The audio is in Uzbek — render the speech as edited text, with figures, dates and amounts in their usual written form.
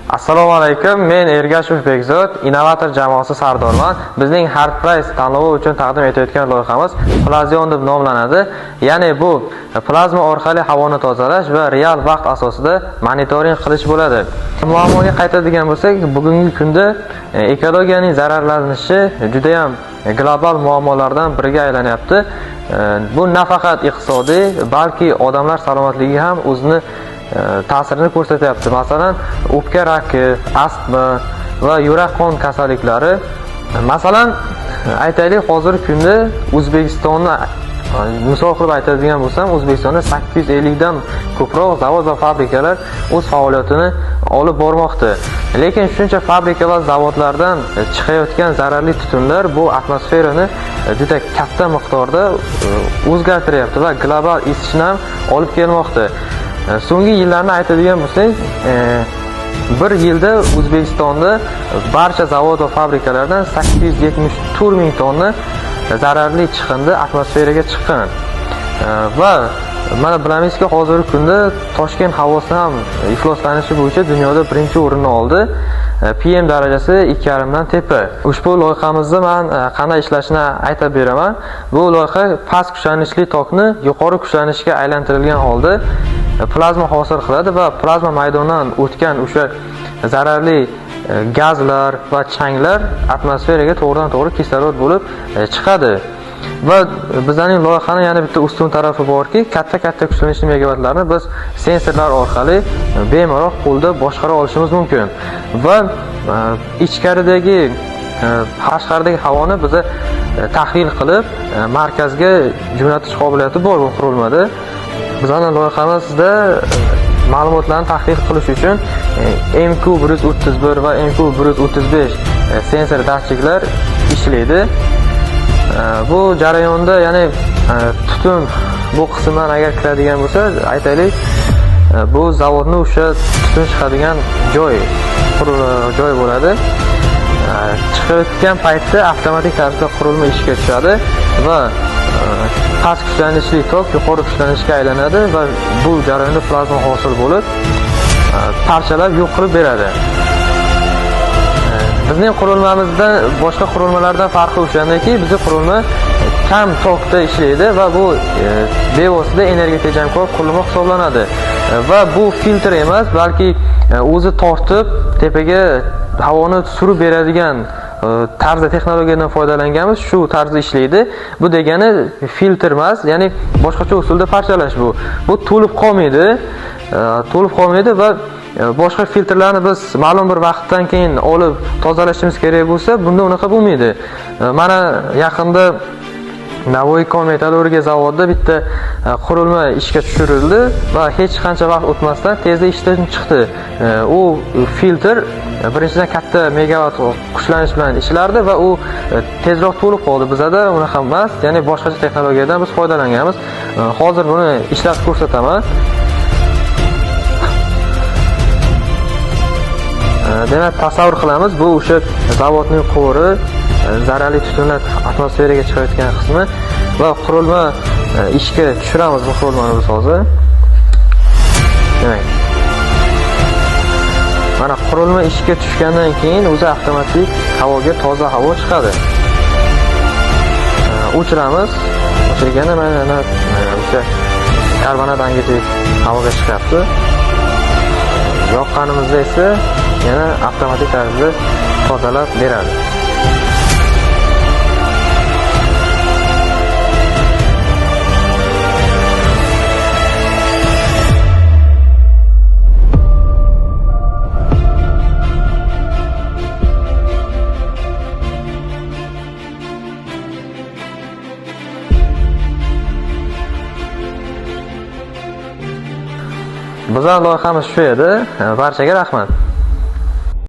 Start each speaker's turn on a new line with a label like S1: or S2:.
S1: Assalomu alaykum, men Ergashev Bekzod, innovator jamoasi sardorman. Bizning Hard Prize tanlovi uchun taqdim etayotgan loyihamiz Plazion deb nomlanadi. Ya'ni bu plazma orqali havoni tozalash va real vaqt asosida monitoring qilish bo'ladi. Muammoga qaytadigan bo'lsak, bugungi kunda ekologiyaning zararlanishi juda ham global muammolardan biriga aylanyapti. Bu nafaqat iqtisodiy, balki odamlar salomatligiga ham o'zini ta'sirini ko'rsatyapti. Masalan, o'pka raki, astma va yurak qon kasalliklari. Masalan, aytaylik, hozirgi kunda O'zbekistonni misol qilib aytadigan bo'lsam, O'zbekistonda 850 dan ko'proq zavod va fabrikalar o'z faoliyatini olib bormoqda. Lekin shuncha fabrika va zavodlardan chiqayotgan zararli tutunlar bu atmosferani juda katta miqdorda o'zgartiryapti va global isishni ham olib kelmoqda. So'nggi yillarni aytadigan bo'lsak, bir yilda O'zbekistonda barcha zavod va fabrikalardan 874 ming tonna zararli chiqindi atmosferaga chiqqan. Va mana bilamizki, hozirgi kunda Toshkent havosi ham ifloslanishi bo'yicha dunyoda birinchi o'rinni oldi. PM darajasi 2,5 dan tepa. Ushbu loyihamizda men qanday ishlashini aytib beraman. Bu loyiha past kuchlanishli tokni yuqori kuchlanishga aylantirilgan holda plazma hosil qiladi va plazma maydonidan o'tgan o'sha zararli gazlar va changlar atmosferaga to'g'ridan-to'g'ri kislorod bo'lib chiqadi. Va bizning loyihaning yana bitta ustun tarafi borki, katta-katta kuchlanishli megavatlarni biz sensorlar orqali bemalol qo'lda boshqara olishimiz mumkin. Va ichkaridagi, tashqaridagi havoni biz tahlil qilib, markazga jo'natish qobiliyati bor bu qurilmada. Bizning loyihamizda ma'lumotlarni tahlil qilish uchun MQ131 va MQ135 sensor datchiklar ishlaydi. Bu jarayonda, ya'ni tutun bu qismdan agar kiradigan bo'lsa, aytaylik, bu zavodni o'sha tutun chiqadigan joy bo'ladi. Chiqayotgan paytda avtomatik tarzda qurilma ishga tushadi va past kuchlanishli tok yuqori kuchlanishga aylanadi va bu jarayonda plazma hosil bo'lib, parchalab yo'q qilib beradi. Bizning qurilmamizdan boshqa qurilmalardan farqi o'shandaki, bizning qurilma kam tokda ishlaydi va bu bevosita energiya tejamkor qurilma hisoblanadi. Va bu filtr emas, balki o'zi tortib tepaga havoni surib beradigan tarzda texnologiyadan foydalanganmiz, shu tarzda ishlaydi. Bu degani filtr emas, ya'ni boshqacha usulda parchalash bu. Bu to'lib qolmaydi, to'lib qolmaydi va boshqa filtrlarni biz ma'lum bir vaqtdan keyin olib tozalashimiz kerak bo'lsa, bunda unaqa bo'lmaydi. Mana yaqinda Navoiy kon metallurgiya zavodida bitta qurilma ishga tushirildi va hech qancha vaqt o'tmasdan tezda ishdan chiqdi. U filtr birinchidan katta megavat kuchlanish bilan ishlardi va u tezroq to'lib qoldi. Bizada unaqa emas, ya'ni boshqacha texnologiyadan biz foydalanganmiz. Hozir buni ishlatib ko'rsataman. Demak, tasavvur qilamiz, bu o'sha zavodning quvuri, zararli tutunlar atmosferaga chiqayotgan qismi va qurilma ishga tushiramiz bu qurilmani biz hozir. Demak, mana qurilma ishga tushgandan keyin o'zi avtomatik havoga toza havo chiqadi. O'chiramiz. O'chirganda mana o'sha karbonat angidrid havoga chiqyapti. Yoqqanimizda esa yana avtomatik tarzda tozalab beradi. Bizning loyihamiz shu edi. Barchaga rahmat.